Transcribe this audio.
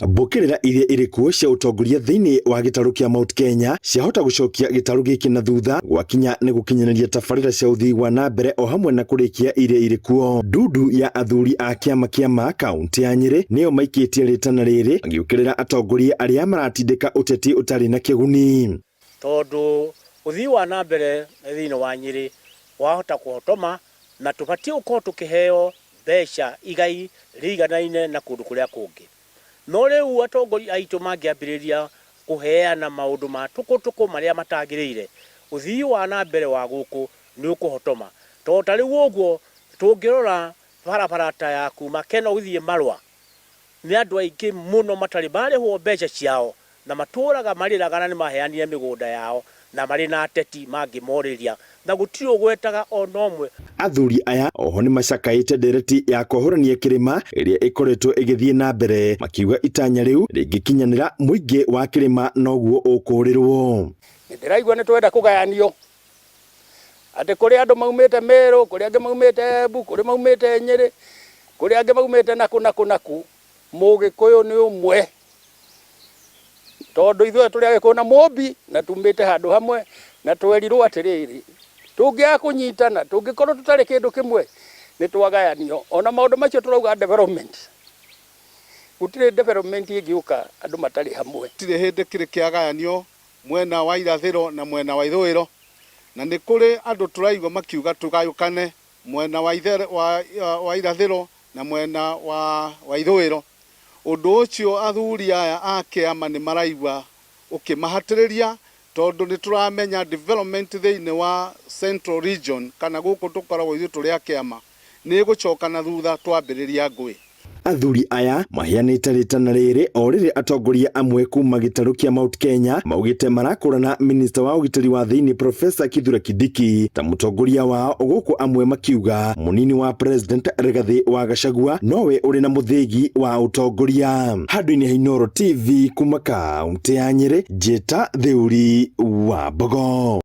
Mbũkĩrĩra iria irĩ kuo cia ũtongoria thĩinĩ wa gĩtarũ kĩa Mount Kenya ciahota gũcokia gĩtarũ gĩkĩ na thutha gwakinya nĩ gũkinyanĩria tabarĩra cia ũthii wa na mbere o hamwe na kũrĩkia iria irĩ kuo. Ndundu ya athuri a kĩama kĩa ma kaunti ya Nyĩrĩ nĩo maikĩtie rĩtana rĩrĩ magĩũkĩrĩra atongoria arĩa maratindĩka ũteti ũtarĩ na kĩguni. Tondũ ũthii wa na mbere thĩinĩ wa Nyĩrĩ wahota kũhotoma na tũbatiĩ gũkorwo tũkĩheo mbeca igai rĩiganaine na kũndũ kũrĩa kũngĩ. No rĩu atongoria aitũ mangĩambĩrĩria kũheana maũndũ ma tũkũ tũkũ marĩa matagĩrĩire, ũthii wa na mbere wa gũkũ nĩ ũkũhotoma. Tondũ ta rĩu ũguo tũngĩrora barabara ta ya kuma Kenol gũthiĩ Marũa, Nĩ andũ aingĩ mũno matarĩ marĩhwo mbeca ciao na matũũraga marĩraga na nĩmaheanire mĩgũnda yao na marĩ na ateti mangĩmorĩria na gũtirĩ ũgwetaga o na ũmwe. Athuri aya oho nĩmacakaĩte ndereti ya kwahũrania kĩrĩma ĩrĩa ĩkoretwo ĩgĩthiĩ na mbere, makiuga itanya rĩu rĩngĩkinyanĩra mũingĩ wa kĩrĩma noguo ũkũrĩrwo. Nĩndĩraigua nĩtwenda kũgayanio, atĩ kũrĩ andũ maumĩte Meru, kũrĩ angĩ maumĩte Embu, kũrĩ maumĩte Nyĩrĩ, kũrĩ angĩ maumĩte nakũ nakũ nakũ. Mũgĩkũyũ nĩ ũmwe, tondũ ithuothe tũrĩ Agĩkũyũ na Mũmbi na tumĩte handũ hamwe, na twerirwo atĩrĩrĩ, tũngĩaga kũnyitana, tũngĩkorwo tũtarĩ kĩndũ kĩmwe, nĩ twagayanio. Ona maũndũ macio tũrauga development, gũtirĩ development ĩngĩũka andũ matarĩ hamwe. Gũtirĩ hĩndĩ kĩrĩ kĩagayanio mwena wa irathĩro na mwena wa ithũĩro, na nĩ kũrĩ andũ tũraigua makiuga tũgayũkane mwena wa, wa, wa irathĩro na mwena wa, wa ithũĩro. Ũndũ ũcio athuri aya a kĩama nĩ maraigua ũkĩmahatĩrĩria tondũ nĩ tũramenya development thĩinĩ wa Central Region kana gũkũ tũkoragwo ithuĩ tũrĩ a kĩama nĩ ĩgũcoka na thutha twambĩrĩria ngũĩ. Athuri aya maheanĩte rĩtana rĩrĩ o rĩrĩ atongoria amwe kuma gĩtarũ kĩa Mount Kenya maugĩte marakũrana minista wa ũgitĩri wa thĩinĩ Professor Kithure Kindiki ta mũtongoria wao, gũkũ amwe makiuga mũnini wa President Rigathĩ wa Gachagua nowe ũrĩ na mũthĩgi wa ũtongoria. Handũ-inĩ ha Inooro TV kuma kaunti ya Nyĩrĩ, Njĩta Theuri wa Mbogo.